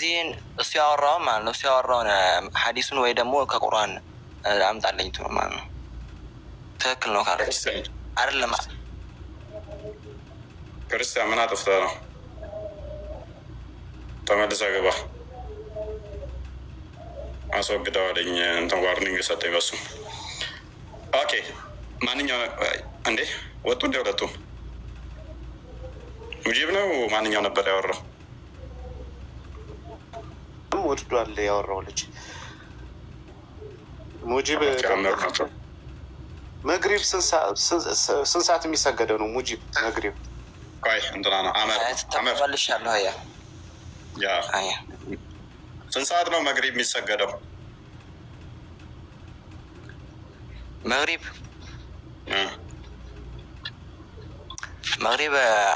እዚህን እሱ ያወራውን ማለት ነው፣ እሱ ያወራውን ሀዲሱን ወይ ደግሞ ከቁርአን አምጣልኝ እንትኑ ማለት ነው። ትክክል ነው ካለ አይደለም። ክርስቲያን ምን አጥፍተህ ነው? ተመልሰህ ግባ። አስወግደዋለኝ እንትን warning ሰጠኝ በሱ። Okay፣ ማንኛው እንዴ ወጡ እንደ ሁለቱም ሙጂብ ነው። ማንኛው ነበር ያወራው? ወድዷል ያወራው ልጅ ሙጂብ። መግሪብ ስንት ሰዓት የሚሰገደው ነው? ሙጂብ መግሪብ ቆይ እንትና ነው አመር አመር። ተመልሻለሁ። ያ ያ ስንት ሰዓት ነው መግሪብ የሚሰገደው? መግሪብ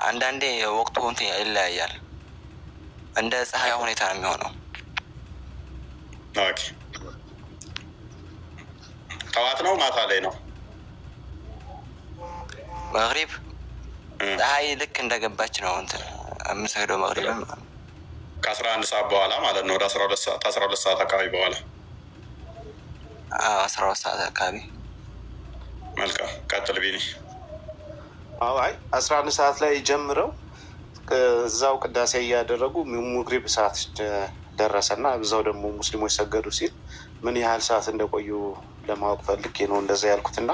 አንዳንዴ ወቅቱ እንትን ይለያያል። እንደ ፀሐይ ሁኔታ ነው የሚሆነው። Okay፣ ጠዋት ነው ማታ ላይ ነው? መግሪብ ፀሐይ ልክ እንደገባች ነው እንትን የምሰግደው መግሪብ። ከ11 ሰዓት በኋላ ማለት ነው። ወደ 12 ሰዓት፣ 12 ሰዓት አካባቢ በኋላ። 12 ሰዓት አካባቢ። መልካም፣ ቀጥል ቢኒ። አይ፣ 11 ሰዓት ላይ ጀምረው እዛው ቅዳሴ እያደረጉ መግሪብ ሰዓት ደረሰ እና እዛው ደግሞ ሙስሊሞች ሰገዱ ሲል ምን ያህል ሰዓት እንደቆዩ ለማወቅ ፈልጌ ነው እንደዛ ያልኩት። እና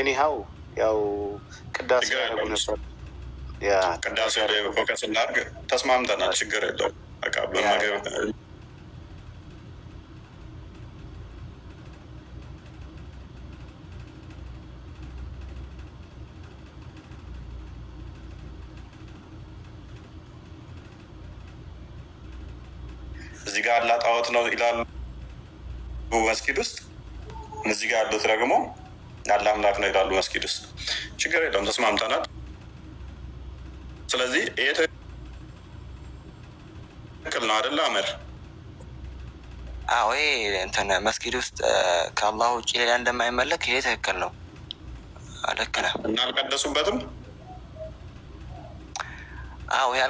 anyhow ያው ቅዳሴ ያደረጉ ነበር። ቅዳሴ ላይ focus እናድርግ። ተስማምተናል። ችግር የለውም። በቃ በመግብ እዚህ ጋር አላህ ጣዖት ነው ይላሉ መስጊድ ውስጥ፣ እዚህ ጋር ያሉት ደግሞ አላህ አምላክ ነው ይላሉ መስጊድ ውስጥ። ችግር የለውም፣ ተስማምተናል። ስለዚህ ይሄ ትክክል ነው አይደለ አመር? አዎ፣ ይሄ እንትን መስጊድ ውስጥ ከአላህ ውጭ ሌላ እንደማይመለክ ይሄ ትክክል ነው። ልክ ነህ። እና አልቀደሱበትም። አዎ፣ ይሄ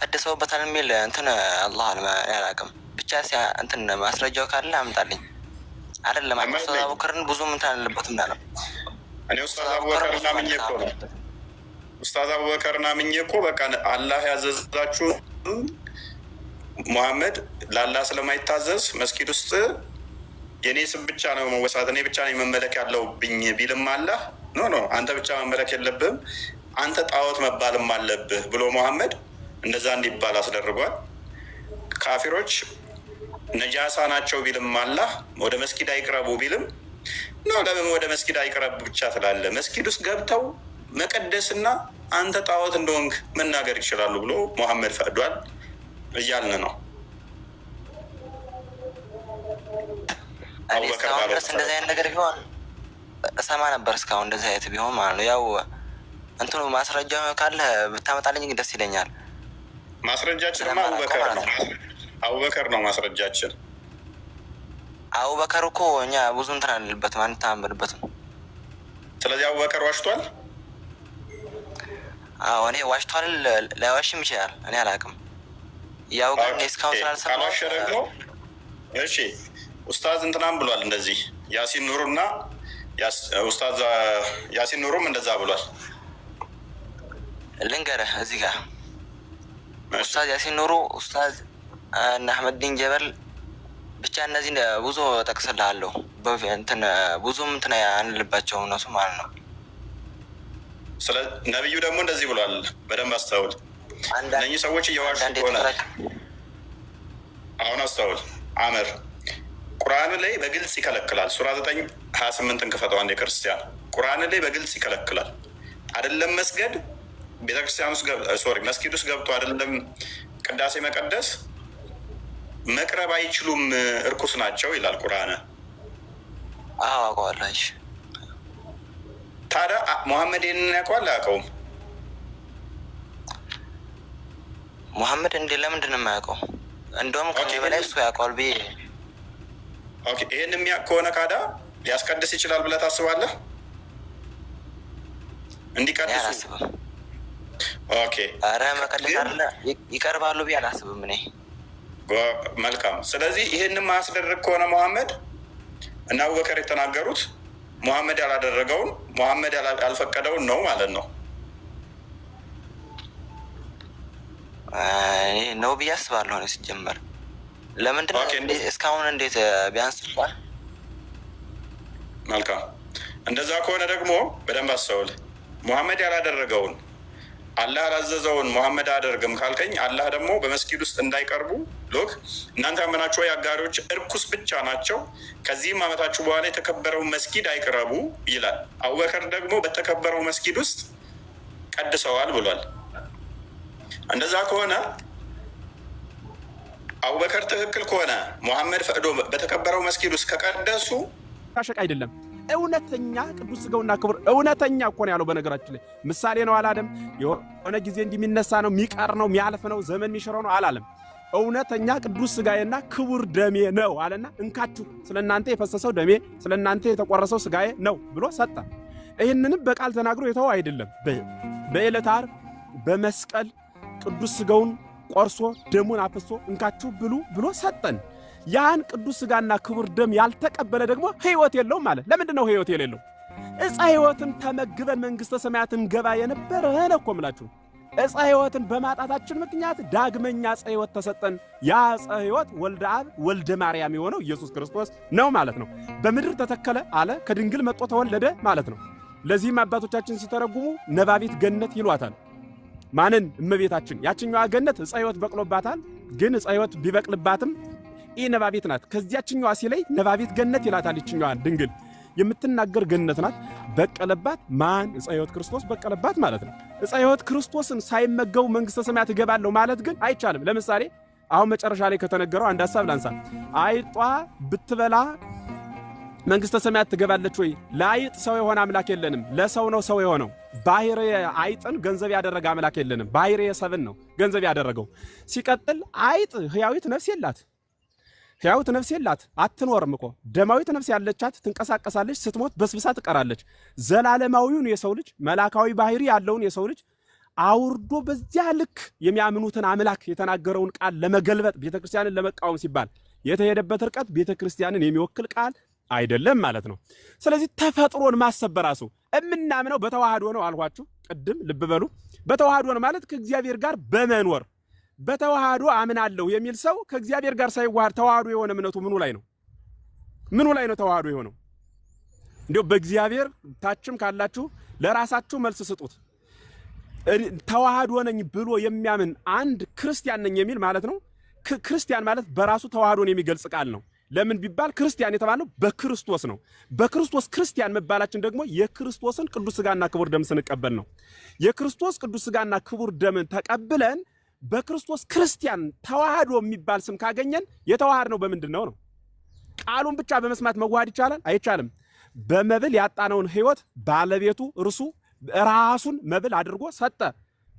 ቀድሰውበታል የሚል እንትን አላህ አላውቅም። ብቻ እንትን ማስረጃው ካለ አምጣልኝ። አይደለም ኡስታዝ አቡበከርን ብዙም እንትን አልልበትም ነው። እኔ ኡስታዝ አቡበከርን አምኜ እኮ ነው፣ ኡስታዝ አቡበከርን አምኜ እኮ በቃ አላህ ያዘዛችሁ ሙሐመድ ለአላህ ስለማይታዘዝ መስጊድ ውስጥ የእኔ ስም ብቻ ነው መወሳት፣ እኔ ብቻ ነው መመለክ ያለብኝ ቢልም አላህ no no፣ አንተ ብቻ መመለክ የለብህም፣ አንተ ጣዖት መባልም አለብህ ብሎ ሙሐመድ እንደዛ እንዲባል አስደርጓል። ካፊሮች ነጃሳ ናቸው ቢልም አላህ ወደ መስጊድ አይቅረቡ ቢልም no፣ ለምን ወደ መስጊድ አይቅረቡ ብቻ ትላለህ? መስጊድ ውስጥ ገብተው መቀደስና አንተ ጣዖት እንደሆንክ መናገር ይችላሉ ብሎ ሙሐመድ ፈቅዷል እያልን ነው። እኔ እስካሁን ድረስ እንደዚህ አይነት ነገር ቢሆን እሰማ ነበር። እስካሁን እንደዚህ አይነት ቢሆን ማለት ነው። ያው እንትኑ ማስረጃ ካለ ብታመጣልኝ ደስ ይለኛል። ማስረጃችንማ አቡበከር ነው። አቡበከር ነው ማስረጃችን። አቡበከር እኮ እኛ ብዙ እንትን አንልበትም፣ አንተማመንበትም። ስለዚህ አቡበከር ዋሽቷል። አዎ፣ እኔ ዋሽቷል፣ ላይዋሽም ይችላል። እኔ አላውቅም። ያው ግን እኔ እስካሁን ስላልሰማሁት ካልዋሸ ደግሞ እሺ፣ ኡስታዝ እንትናም ብሏል እንደዚህ፣ ያሲን ኑሩና ኡስታዝ ያሲን ኑሩም እንደዛ ብሏል። ልንገርህ፣ እዚህ ጋር ኡስታዝ ያሲን ኑሩ፣ ኡስታዝ እነ አሕመዲን ጀበል ብቻ እነዚህ ብዙ ጠቅስልሃለሁ። እንትን ብዙም እንትን አንልባቸው እነሱ ማለት ነው። ስለ ነቢዩ ደግሞ እንደዚህ ብሏል። በደንብ አስተውል። እነኚህ ሰዎች እየዋሹ ከሆነ አሁን አስተውል አመር፣ ቁርአን ላይ በግልጽ ይከለክላል። ሱራ 9:28ን ክፈተው አንድ የክርስቲያን ቁርአን ላይ በግልጽ ይከለክላል። አይደለም መስገድ ቤተክርስቲያን ውስጥ፣ sorry፣ መስጊድ ውስጥ ገብቶ አይደለም ቅዳሴ መቀደስ መቅረብ አይችሉም፣ እርኩስ ናቸው ይላል ቁርአን። አዎ፣ አውቀዋለሁ። እሺ። ታዲያ ሙሐመድ ይህንን ያውቀዋል አያውቀውም? ሙሐመድ እንዴ፣ ለምንድን ነው የማያውቀው? እንደውም ከኔ በላይ እሱ ያውቀዋል ብዬ Okay፣ ይህን የሚያውቅ ከሆነ ካዳ ሊያስቀድስ ይችላል ብለህ ታስባለህ? እንዲቀድሱ አላስብም። Okay። ኧረ መቀደስ አለ ይቀርባሉ ብዬ አላስብም እኔ። መልካም። ስለዚህ ይህንን ማያስደርግ ከሆነ መሐመድ እና አቡበከር የተናገሩት ሙሐመድ ያላደረገውን፣ ሙሐመድ ያልፈቀደውን ነው ማለት ነው። እኔ ነው ብዬ አስባለሁ። እኔ ሲጀመር ለምንድን ነው እስካሁን እንዴት ቢያንስ እንኳን መልካም። እንደዛ ከሆነ ደግሞ በደንብ አስተውል። ሙሐመድ ያላደረገውን፣ አላህ ያላዘዘውን ሙሐመድ አያደርግም ካልከኝ፣ አላህ ደግሞ በመስጊድ ውስጥ እንዳይቀርቡ፣ look፣ እናንተ ያመናችሁ ወይ አጋሪዎች እርኩስ ብቻ ናቸው፣ ከዚህም ዓመታችሁ በኋላ የተከበረው መስጊድ አይቅረቡ ይላል። አቡበከር ደግሞ በተከበረው መስጊድ ውስጥ ቀድሰዋል ብሏል። እንደዛ ከሆነ፣ አቡበከር ትክክል ከሆነ፣ ሙሐመድ ፈቅዶ በተከበረው መስጊድ ውስጥ ከቀደሱ ሸቅ አይደለም። እውነተኛ ቅዱስ ስጋውና ክቡር እውነተኛ እኮ ነው ያለው። በነገራችን ላይ ምሳሌ ነው አላለም። የሆነ ጊዜ እንዲህ የሚነሳ ነው፣ የሚቀር ነው፣ የሚያልፍ ነው፣ ዘመን የሚሽረው ነው አላለም። እውነተኛ ቅዱስ ስጋዬና ክቡር ደሜ ነው አለና እንካችሁ ስለ እናንተ የፈሰሰው ደሜ፣ ስለ እናንተ የተቆረሰው ስጋዬ ነው ብሎ ሰጠ። ይህንንም በቃል ተናግሮ የተወው አይደለም። በዕለተ ዓርብ በመስቀል ቅዱስ ስጋውን ቆርሶ ደሙን አፍሶ እንካችሁ ብሉ ብሎ ሰጠን። ያን ቅዱስ ስጋና ክቡር ደም ያልተቀበለ ደግሞ ሕይወት የለውም ማለት። ለምንድን ነው ሕይወት የሌለው? ዕፀ ሕይወትን ተመግበን መንግሥተ ሰማያትን ገባ የነበረ ነው እኮ ምላችሁ። ዕፀ ሕይወትን በማጣታችን ምክንያት ዳግመኛ ዕፀ ሕይወት ተሰጠን። ያ ዕፀ ሕይወት ወልደ አብ ወልደ ማርያም የሆነው ኢየሱስ ክርስቶስ ነው ማለት ነው። በምድር ተተከለ አለ፣ ከድንግል መጥቶ ተወለደ ማለት ነው። ለዚህም አባቶቻችን ሲተረጉሙ ነባቢት ገነት ይሏታል። ማንን? እመቤታችን። ያችኛዋ ገነት ዕፀ ሕይወት በቅሎባታል። ግን ዕፀ ሕይወት ቢበቅልባትም ኢ ነባቢት ናት። ከዚያችኛዋ ሲለይ ነባቢት ገነት ይላታል። ይችኛዋ ድንግል የምትናገር ገነት ናት። በቀለባት ማን? ዕፀ ሕይወት ክርስቶስ በቀለባት ማለት ነው። ዕፀ ሕይወት ክርስቶስን ሳይመገቡ መንግሥተ ሰማያት እገባለሁ ማለት ግን አይቻልም። ለምሳሌ አሁን መጨረሻ ላይ ከተነገረው አንድ ሀሳብ ላንሳ። አይጧ ብትበላ መንግሥተ ሰማያት ትገባለች ወይ? ለአይጥ ሰው የሆነ አምላክ የለንም። ለሰው ነው ሰው የሆነው። ባህሪ አይጥን ገንዘብ ያደረገ አምላክ የለንም። ባህሪ ሰብን ነው ገንዘብ ያደረገው። ሲቀጥል አይጥ ህያዊት ነፍስ የላት፣ ሕያዊት ነፍስ የላት፣ አትኖርም እኮ። ደማዊት ነፍስ ያለቻት ትንቀሳቀሳለች፣ ስትሞት በስብሳ ትቀራለች። ዘላለማዊውን የሰው ልጅ፣ መላካዊ ባህሪ ያለውን የሰው ልጅ አውርዶ በዚያ ልክ የሚያምኑትን አምላክ የተናገረውን ቃል ለመገልበጥ፣ ቤተክርስቲያንን ለመቃወም ሲባል የተሄደበት ርቀት ቤተክርስቲያንን የሚወክል ቃል አይደለም ማለት ነው። ስለዚህ ተፈጥሮን ማሰብ በራሱ የምናምነው በተዋህዶ ነው አልኋችሁ ቅድም፣ ልብ በሉ። በተዋህዶ ነው ማለት ከእግዚአብሔር ጋር በመኖር። በተዋህዶ አምናለሁ የሚል ሰው ከእግዚአብሔር ጋር ሳይዋሃድ ተዋህዶ የሆነ እምነቱ ምኑ ላይ ነው? ምኑ ላይ ነው ተዋህዶ የሆነው? እንዲያው በእግዚአብሔር ታችም ካላችሁ ለራሳችሁ መልስ ስጡት። ተዋህዶ ነኝ ብሎ የሚያምን አንድ ክርስቲያን ነኝ የሚል ማለት ነው። ክርስቲያን ማለት በራሱ ተዋህዶን የሚገልጽ ቃል ነው። ለምን ቢባል ክርስቲያን የተባለው በክርስቶስ ነው። በክርስቶስ ክርስቲያን መባላችን ደግሞ የክርስቶስን ቅዱስ ስጋና ክቡር ደም ስንቀበል ነው። የክርስቶስ ቅዱስ ስጋና ክቡር ደምን ተቀብለን በክርስቶስ ክርስቲያን ተዋህዶ የሚባል ስም ካገኘን የተዋሃድ ነው በምንድን ነው ነው? ቃሉን ብቻ በመስማት መዋሃድ ይቻላል? አይቻልም። በመብል ያጣነውን ሕይወት ባለቤቱ እርሱ ራሱን መብል አድርጎ ሰጠ።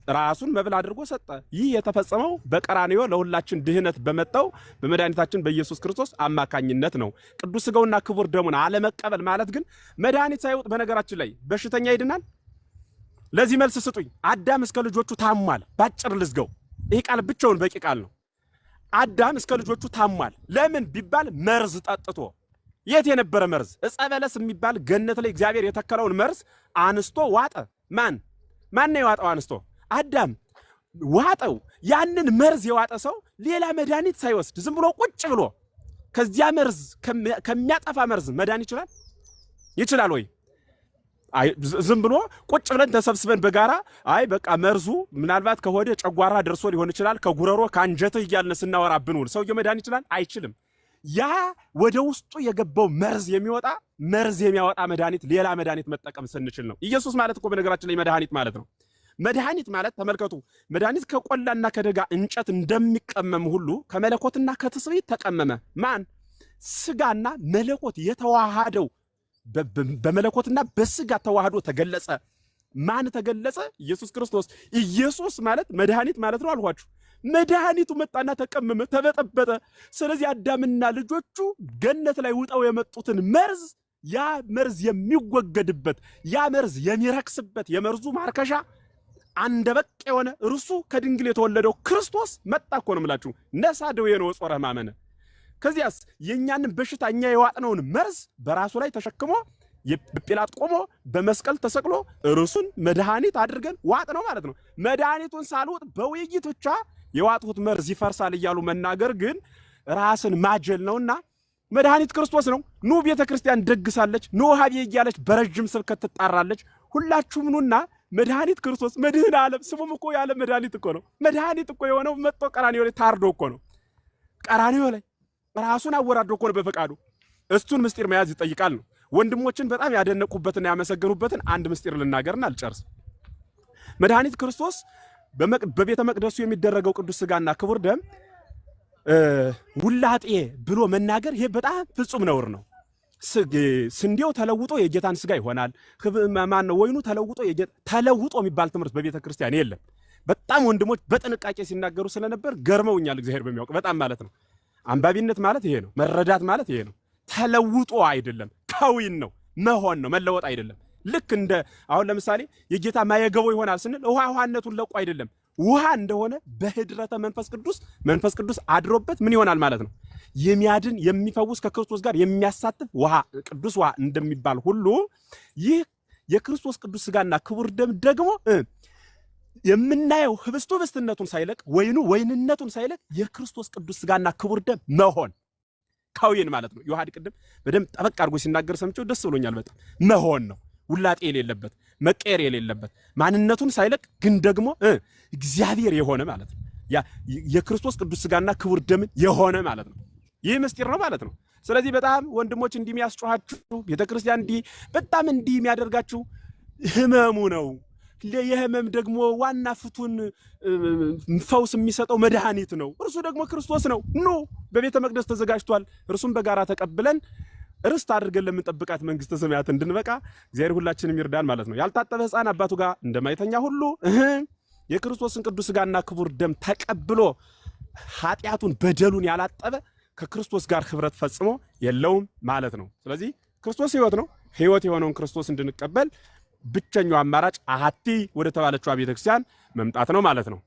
ራሱን መብል አድርጎ ሰጠ። ይህ የተፈጸመው በቀራንዮ ለሁላችን ድህነት በመጣው በመድኃኒታችን በኢየሱስ ክርስቶስ አማካኝነት ነው። ቅዱስ ስጋውና ክቡር ደሙን አለመቀበል ማለት ግን መድኃኒት ሳይውጥ፣ በነገራችን ላይ በሽተኛ ይድናል? ለዚህ መልስ ስጡኝ። አዳም እስከ ልጆቹ ታሟል። ባጭር ልዝገው። ይህ ቃል ብቻውን በቂ ቃል ነው። አዳም እስከ ልጆቹ ታሟል። ለምን ቢባል መርዝ ጠጥቶ። የት የነበረ መርዝ? ዕፀ በለስ የሚባል ገነት ላይ እግዚአብሔር የተከለውን መርዝ አንስቶ ዋጠ። ማን ማን ነው የዋጠው? አንስቶ አዳም ዋጠው። ያንን መርዝ የዋጠ ሰው ሌላ መድኃኒት ሳይወስድ ዝም ብሎ ቁጭ ብሎ ከዚያ መርዝ፣ ከሚያጠፋ መርዝ መዳን ይችላል? ይችላል ወይ? አይ፣ ዝም ብሎ ቁጭ ብለን ተሰብስበን በጋራ አይ በቃ መርዙ ምናልባት ከሆደ ጨጓራ ደርሶ ሊሆን ይችላል፣ ከጉረሮ ከአንጀትህ እያልን ስናወራ ብንውል ሰውየው መዳን ይችላል? አይችልም። ያ ወደ ውስጡ የገባው መርዝ የሚወጣ፣ መርዝ የሚያወጣ መድኃኒት፣ ሌላ መድኃኒት መጠቀም ስንችል ነው። ኢየሱስ ማለት እኮ በነገራችን ላይ መድኃኒት ማለት ነው። መድኃኒት ማለት ተመልከቱ፣ መድኃኒት ከቆላና ከደጋ እንጨት እንደሚቀመም ሁሉ ከመለኮትና ከትስብእት ተቀመመ። ማን? ስጋና መለኮት የተዋሃደው፣ በመለኮትና በስጋ ተዋህዶ ተገለጸ። ማን ተገለጸ? ኢየሱስ ክርስቶስ። ኢየሱስ ማለት መድኃኒት ማለት ነው አልኋችሁ። መድኃኒቱ መጣና ተቀመመ፣ ተበጠበጠ። ስለዚህ አዳምና ልጆቹ ገነት ላይ ውጠው የመጡትን መርዝ፣ ያ መርዝ የሚወገድበት፣ ያ መርዝ የሚረክስበት፣ የመርዙ ማርከሻ አንደበቅ የሆነ እርሱ ከድንግል የተወለደው ክርስቶስ መጣ እኮ ነው የምላችሁ። ነሳ ደዌነ ወጾረ ሕማመነ። ከዚያስ የእኛንን በሽታ እኛ የዋጥነውን መርዝ በራሱ ላይ ተሸክሞ በጲላጥ ቆሞ በመስቀል ተሰቅሎ እርሱን መድኃኒት አድርገን ዋጥ ነው ማለት ነው። መድኃኒቱን ሳልውጥ በውይይት ብቻ የዋጥሁት መርዝ ይፈርሳል እያሉ መናገር ግን ራስን ማጀል ነውና መድኃኒት ክርስቶስ ነው። ኑ፣ ቤተ ክርስቲያን ደግሳለች። ኑ ሀቤ እያለች በረጅም ስብከት ትጣራለች። ሁላችሁም ኑና መድኃኒት ክርስቶስ መድህን ዓለም፣ ስሙም እኮ ያለ መድኃኒት እኮ ነው። መድኃኒት እኮ የሆነው መጥቶ ቀራንዮ ላይ ታርዶ እኮ ነው። ቀራንዮ ላይ ራሱን አወራዶ እኮ ነው በፈቃዱ። እሱን ምስጢር መያዝ ይጠይቃል ነው። ወንድሞችን በጣም ያደነቁበትና ያመሰገኑበትን አንድ ምስጢር ልናገርና አልጨርስ። መድኃኒት ክርስቶስ በቤተ መቅደሱ የሚደረገው ቅዱስ ስጋና ክቡር ደም ውላጤ ብሎ መናገር ይሄ በጣም ፍጹም ነውር ነው። ስንዴው ተለውጦ የጌታን ስጋ ይሆናል። ማን ነው ወይኑ ተለውጦ፣ ተለውጦ የሚባል ትምህርት በቤተ ክርስቲያን የለም። በጣም ወንድሞች በጥንቃቄ ሲናገሩ ስለነበር ገርመውኛል። እግዚአብሔር በሚያውቅ በጣም ማለት ነው። አንባቢነት ማለት ይሄ ነው። መረዳት ማለት ይሄ ነው። ተለውጦ አይደለም፣ ከዊን ነው፣ መሆን ነው፣ መለወጥ አይደለም። ልክ እንደ አሁን ለምሳሌ የጌታ ማየገቦ ይሆናል ስንል ውሃ ውሃነቱን ለቆ አይደለም፣ ውሃ እንደሆነ በህድረተ መንፈስ ቅዱስ፣ መንፈስ ቅዱስ አድሮበት ምን ይሆናል ማለት ነው። የሚያድን፣ የሚፈውስ፣ ከክርስቶስ ጋር የሚያሳትፍ ውሃ፣ ቅዱስ ውሃ እንደሚባል ሁሉ ይህ የክርስቶስ ቅዱስ ስጋና ክቡር ደም ደግሞ የምናየው ህብስቱ ህብስትነቱን ሳይለቅ፣ ወይኑ ወይንነቱን ሳይለቅ የክርስቶስ ቅዱስ ስጋና ክቡር ደም መሆን፣ ከዊን ማለት ነው። ዮሐድ ቅድም በደንብ ጠበቅ አድርጎ ሲናገር ሰምቼው ደስ ብሎኛል። በጣም መሆን ነው። ውላጤ የሌለበት፣ መቀየር የሌለበት፣ ማንነቱን ሳይለቅ ግን ደግሞ እግዚአብሔር የሆነ ማለት ነው። ያ የክርስቶስ ቅዱስ ስጋና ክቡር ደምን የሆነ ማለት ነው። ይህ ምስጢር ነው ማለት ነው። ስለዚህ በጣም ወንድሞች እንዲህ የሚያስጮኻችሁ፣ ቤተክርስቲያን እንዲህ በጣም እንዲህ የሚያደርጋችሁ ህመሙ ነው። የህመም ደግሞ ዋና ፍቱን ፈውስ የሚሰጠው መድኃኒት ነው። እርሱ ደግሞ ክርስቶስ ነው። ኑ፣ በቤተ መቅደስ ተዘጋጅቷል። እርሱን በጋራ ተቀብለን ርስት አድርገን ለምንጠብቃት መንግስተ ሰማያት እንድንበቃ እግዚአብሔር ሁላችንም ይርዳን ማለት ነው። ያልታጠበ ሕፃን አባቱ ጋር እንደማይተኛ ሁሉ የክርስቶስን ቅዱስ ስጋና ክቡር ደም ተቀብሎ ኃጢአቱን በደሉን ያላጠበ ከክርስቶስ ጋር ህብረት ፈጽሞ የለውም ማለት ነው። ስለዚህ ክርስቶስ ህይወት ነው። ህይወት የሆነውን ክርስቶስ እንድንቀበል ብቸኛው አማራጭ አሐቲ ወደ ተባለችዋ ቤተክርስቲያን መምጣት ነው ማለት ነው።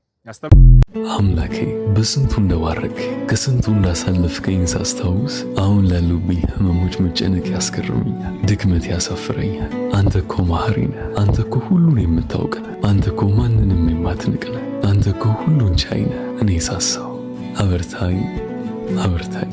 አምላኬ፣ በስንቱ እንደባረክ፣ ከስንቱ እንዳሳለፍከኝ ሳስታውስ አሁን ላሉብኝ ህመሞች መጨነቅ ያስገርመኛል፣ ድክመት ያሳፍረኛል። አንተ እኮ መሐሪ ነህ። አንተ እኮ ሁሉን የምታውቅ ነህ። አንተ እኮ ማንንም የማትንቅ ነህ። አንተ እኮ ሁሉን ቻይ ነህ። እኔ ሳሳው። አበርታኝ፣ አበርታኝ።